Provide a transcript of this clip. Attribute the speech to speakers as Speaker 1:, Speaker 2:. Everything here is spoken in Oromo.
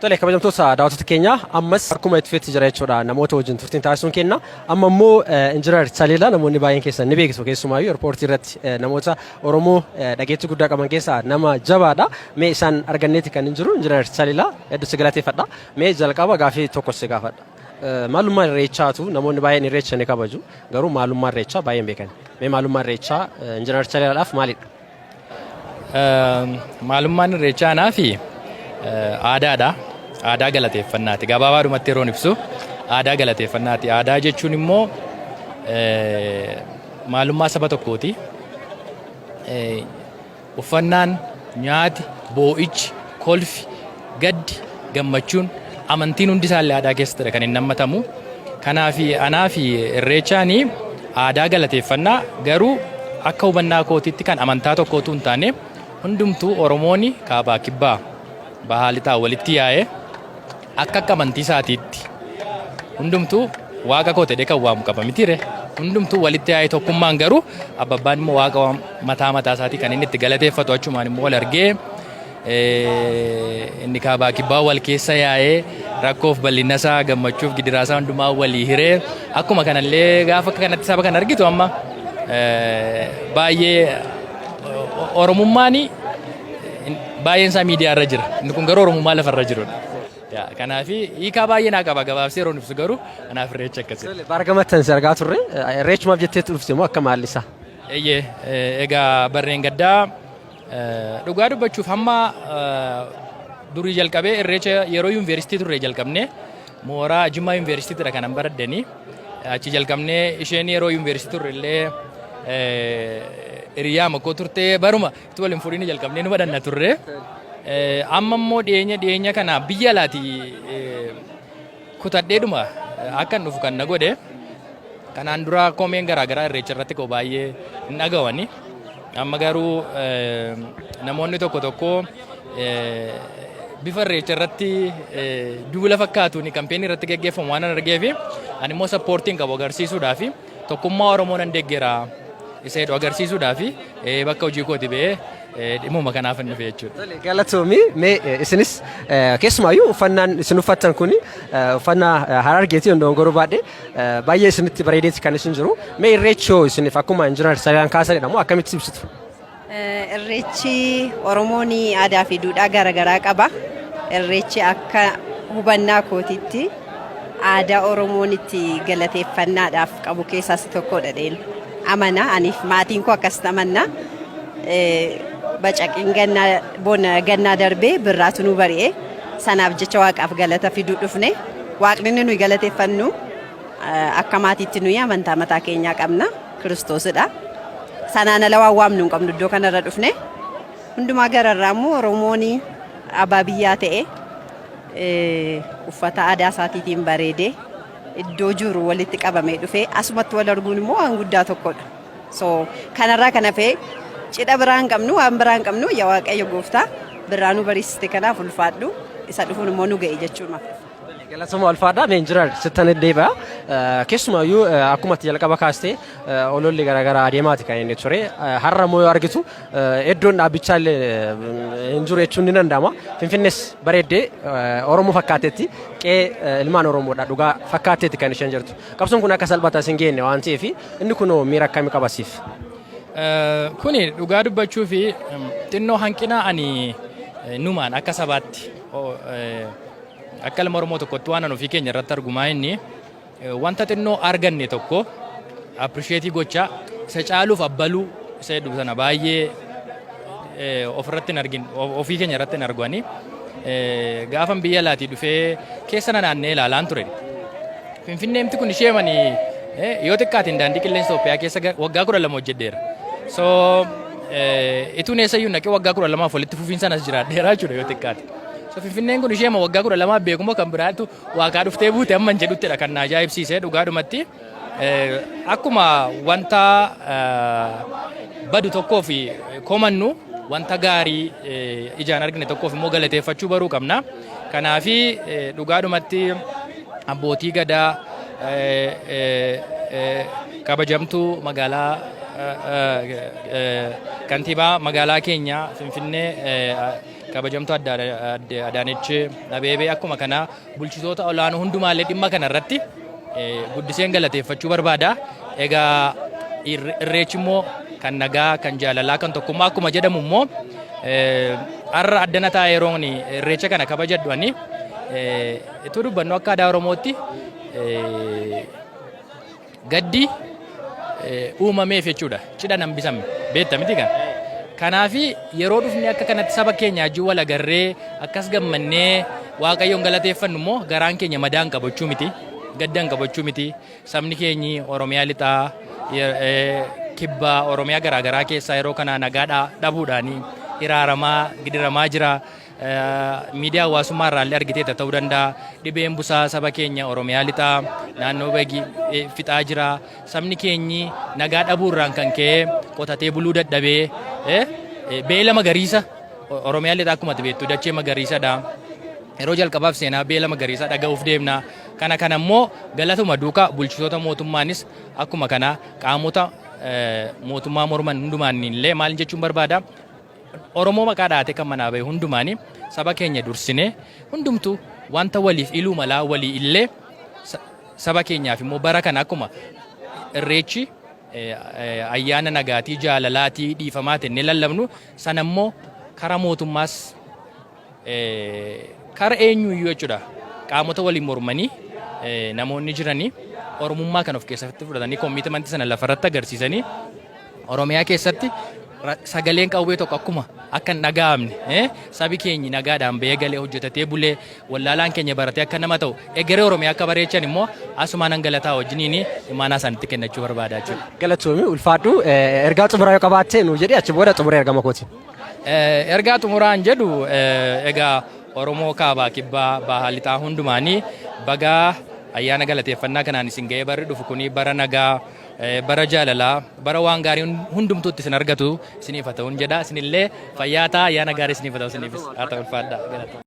Speaker 1: Tole, kabajamtoota daawwattoota keenya, ammas akkuma itti fufetti jira jechuudha namoota wajjin turtiin taasisuun kenna. Amma immoo Injinar Saliilaa namoonni baay'een keessan ni beekisu, keessumaayyuu airportii irratti namoota Oromoo dhageettii guddaa qaban keessaa nama jabaadha. Mee isaan arganneeti kan hin jiru. Injinar Saliilaa, hedduu si galateeffadha. Mee jalqaba gaafii tokko si gaafadha. Maalummaa Irreechaatu, namoonni baay'een Irreecha ni kabaju, garuu maalummaa Irreechaa baay'een beekan. Mee maalummaa Irreechaa Injinar Saliilaadhaaf maalidha?
Speaker 2: Maalummaan Irreechaa anaafi aadaadha. Aadaa galateeffannaati. Gabaabaadhumatti yeroon ibsu aadaa galateeffannaati. Aadaa jechuun immoo maalummaa saba tokkooti. Uffannaan, nyaati, boo'ichi, kolfi, gaddi, gammachuun, amantiin hundi isaallee aadaa keessattidha kan inni hammatamu. Kanaaf anaafi Irreechaani aadaa galateeffannaa, garuu akka hubannaa kootiitti kan amantaa tokkootu hin taane, hundumtuu Oromooni kaabaa kibbaa bahaa lixaa walitti yaa'ee akka amantii isaatiitti hundumtuu waaqa koo jedhee kan waamu qaba mitiire, hundumtuu walitti yaa'ee tokkummaan, garuu abbabbaan immoo waaqa mataa mataa isaatii kan inni itti galateeffatu, achumaan immoo wal argee, inni kaabaa kibbaa wal keessa yaa'ee, rakkoof bal'ina isaa, gammachuuf gidiraa isaa hundumaa walii hiree, akkuma kanallee gaafa akka kanatti saba kan argitu amma baay'ee Oromummaan baay'een isaa miidiyaa irra jira. Inni kun garuu Oromummaa lafarra jirudha. Kanaaf hiikaa baay'ee naa qaba, gabaabsee yeroo ibsu garuu anaaf Irreecha akkasii.
Speaker 1: Baargamattan si argaa turre, Irreechumaaf jetteetti dhufte moo akka maallisa?
Speaker 2: Eeyyee, egaa barreen gaddaa dhugaa dubbachuuf hamma durii jalqabee Irreecha yeroo yuunivarsiitii turre jalqabnee, mooraa Jimmaa Yuunivarsiitiidha kanan baraddanii, achi jalqabnee, isheen yeroo yuunivarsiitii turre illee hiriyaa makkoo turte, baruma itti waliin fuudhini jalqabnee nu badhanna turre. Amma immoo dhiyeenya dhiyeenya kana biyya alaati kutadheedhuma akkan dhufu kan na godhe, kanaan dura komeen garaagaraa Irreecha irratti koo baay'ee hin dhagawani. Amma garuu namoonni tokko tokko bifa Irreecha irratti duula fakkaatuun campaignii irratti geggeeffamu waan argeef, ani immoo supportiin qabu agarsiisuudhaaf, tokkummaa Oromoo nan deeggera isa jedhu agarsiisuudhaaf, bakka hojii kooti ba'ee dhimmuma kanaaf hin dhufe jechuudha.
Speaker 1: Galatoomi. Mee isinis keessumaayyuu uffannaan isin uffattan kun uffannaa Harargeeti, dogongoruu baadhee, baay'ee isinitti bareedeeti kan isin jiru. Mee Irreechoo isiniif akkuma Injinar Salaan kaasanidha moo akkamitti ibsitu?
Speaker 3: Irreechi Oromoon aadaa fi duudhaa garaagaraa qaba. Irreechi akka hubannaa kootitti aadaa Oromoon itti galateeffannaadhaaf qabu keessaa isa tokkodha dheen amana. Aniif maatiin koo akkasitti amanna. Bacaqiin gannaa bona gannaa darbee birraatu nu bari'e. Sanaaf jecha Waaqaaf galata fiduu dhufne. Waaqni inni nuyi galateeffannu, akka maatiitti nuyi amantaa mataa keenyaa qabna. Kiristoosidha. Sanaan ala waan waamnu hin qabnu iddoo kanarra dhufne. Hundumaa gararraa immoo Oromoon abbaa biyyaa ta'e, uffata aadaa isaatiitiin bareedee, iddoo jiru walitti qabamee dhufee asumatti wal arguun immoo waan guddaa tokkodha. So kanarraa kan hafe cidha biraa hin qabnu, waan biraa hin qabnu. Yaa Waaqayyo gooftaa, birraa nu bariisiste kanaaf ulfaadhu, isa dhufuun immoo nu ga'e jechuudha.
Speaker 1: Galatoomaa, ulfaadhaa. Mee Injinar, sittan deebi'a. Keessumaayyuu akkuma ati jalqaba kaastee ololli garaagaraa adeemaati kan inni ture. Har'a immoo yoo argitu iddoon dhaabbichaa illee hin jiru jechuun ni danda'ama. Finfinnees bareeddee Oromoo fakkaateetti, qe'ee ilmaan Oromoodha dhugaa fakkaatteetti kan isheen jirtu. Qabsoon kun akka salphaatti as hin geenye waan ta'eef, inni kunoo miira akkamii qabasiif?
Speaker 2: Kuni dhugaa dubbachuu fi xinnoo hanqina ani numaan akka sabaatti, akka ilma Oromoo tokkotti waan an ofii keenya irratti argumaa, inni wanta xinnoo arganne tokko appreciate gochaa isa caaluuf abbaluu isa jedhu sana baay'ee ofirratti hin argin, ofii keenya irratti hin arguani. Gaafan biyya alaatii dhufee keessa na naannee ilaalaan ture. Finfinneemti kun ishee mani yoo xiqqaatiin Daandii Qilleensa Itoophiyaa keessa waggaa 12 hojjedheera. So ituun eessayyuu naqee waggaa 12f walitti fufiinsaan as jiraadheera jechuudha yoo xiqqaate. So Finfinneen kun ishee waggaa 12f beekumoo kan biraatu waaqaa dhuftee buute amma hin jedhuttidha kan na ajaa'ibsiise dhugaadhumatti. Akkuma wanta badu tokkoof komannu, wanta gaarii ijaan argine tokkoof immoo galateeffachuu baruu qabna. Kanaafi dhugaadhumatti abbootii gadaa, kabajamtuu magaalaa kantiibaa magaalaa keenya Finfinnee Kabajamtuu Adde Adaanech Abeebee, akkuma kana bulchitoota olaanoo hundumaallee dhimma kana irratti guddiseen galateeffachuu barbaada. Egaa irreechi immoo kan nagaa, kan jaalalaa, kan tokkummaa akkuma jedhamu immoo, har'a addana taa'ee yeroon irreecha kana kabajadhu, ani ituu dubbannu akka aadaa Oromootti gaddi uumameef jechuudha. Cidha nan bisamne beekta miti kan. Kanaafi yeroo dhufne akka kanatti saba keenya wajjin wal agarree akkas gammannee Waaqayyoon galateeffannu immoo garaan keenya madaan qabachuu miti. Gaddaan qabachuu miti. Sabni keenyi Oromiyaa lixaa, kibbaa, Oromiyaa garaagaraa keessaa yeroo kana nagaa dhabuudhaan hiraaramaa, gidiramaa jira. Miidiyaa hawaasummaa irraallee argiteetta ta'uu danda'a. Dhibeen busaa saba keenya Oromiyaa lixaa naannoo Begii fixaa jira. Sabni keenyi nagaa dhabuu irraan kan ka'e qotatee buluu dadhabee beela magariisa. Oromiyaa lixaa akkuma ati beektu dachee magariisadha. Yeroo jalqabaaf seenaa beela magariisaa dhaga'uuf deemna. Kana kana immoo galatuma duukaa bulchitoota mootummaanis akkuma kana qaamota mootummaa morman hundumaan illee maal jechuun barbaada? Oromoo maqaa dhahatee kan manaa bahe hundumaanii saba keenya dursinee hundumtuu wanta waliif iluu malaa walii illee, saba keenyaaf immoo bara kana akkuma irreechi ayyaana nagaatii, jaalalaatii, dhiifamaatiin inni lallabnu sana immoo karaa mootummaas kara eenyuyyuu jechuudha, qaamota waliin mormanii namoonni jiranii Oromummaa kan of keessatti fudhatanii commitmentii sana lafarratti agarsiisanii, Oromiyaa keessatti sagaleen qawwee tokko akkuma akka hin dhaga'amne, sabi keenyi nagaadhaan bahee galee, hojjetatee bulee, wallaalaan keenya baratee akka nama ta'u, egeree Oromiyaa akka bareechan immoo asumaan galataa wajjiniin imaanaa isaanitti kennachuu barbaada jechuudha.
Speaker 1: Galatoomi, ulfaadhu. Ergaa xumuraa yoo qabaatte nu jedhi, achi booda xumuree ergama kooti.
Speaker 2: Ergaa xumuraan jedhu, egaa Oromoo kaabaa, kibbaa, bahaa, lixaa hundumaanii bagaa ayyaana galateeffannaa kanaan isin ga'ee. Barri dhufu kuni bara nagaa, bara jaalalaa, bara waan gaarii hundumtuutti isin argatu isiniif haa ta'uun jedha. Isinillee fayyaa ta'a, ayyaana gaarii isiniif haa ta'u, isiniifis haa ta'u, ulfaadha. Galata.